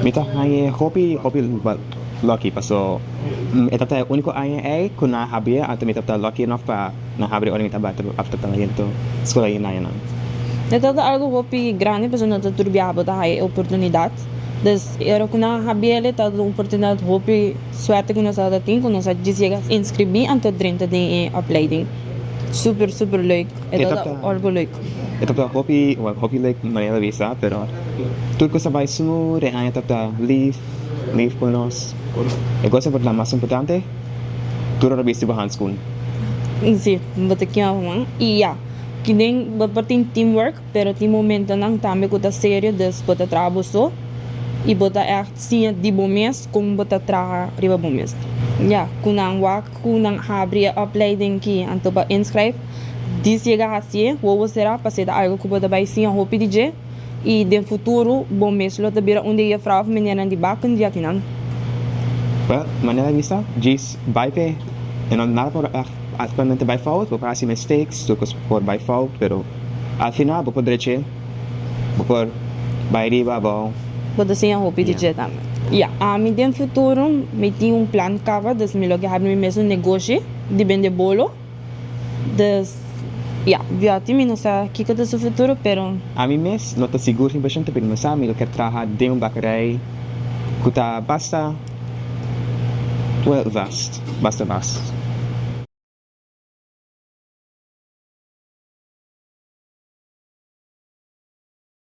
Mi ta haña hopi hopi lucky paso e tabata e unico aña ey cu nan a habri anto mi tabata lucky enough pa nan habri ora mi tabata bayendo school ayi na añanan. E tabata algo hopi grandi pasobra no ta tur biaha bo ta haya e oportunidad. Dus e ora cu nan a habiel e tabata un oportunidad hopi suerte cu nos tabata tin cu nos a djis yega inscribi anto drenta den e opleiding. Super super leuk. E tabata algo leuk. E tabata hopi, well, hopi leuk manera di bisa, pero tur cos a bay smooth, e aña tabata lief, lief cu nos. E cos la mas importante, tur ora bisti bo handschoen. Si, bo ta kima bo man. Y ya, kiden bo por tin teamwork, pero tin momentonan tambe cu ta serio, dus bo ta traha bo so y bo ta echt siña di bo mes con bo ta traha riba bo mes. Ya, cu nan wak cu nan habri e opleiding ki anto pa inschrijf, Dis yega hasié, wowo será pasé ta algu ku bo ta bai siña hopi di dje i den futuro bo mes lo ta bira un di e jefrou of menernan di baken di akinan. Well, manera bisa, djis bai p'e e no nada por actualmente bai fout, bo por hasi mistakes, tur kos por bai fout, pero al final bo por drech'é, bo por bai riba abou. Bo ta siña hopi di dje tambe. Ya, ami den futuro mi tin un plan kaba, dus mi lo ke habri mi mes un negoshi di bende bolo. Dus, ya, Viotti mi no sa kiko ta su futuro, pero. Ami mes no ta sigur 100% pero mi sa mi lo kier traha den un bakerij ku ta basta, well, vast, basta vast.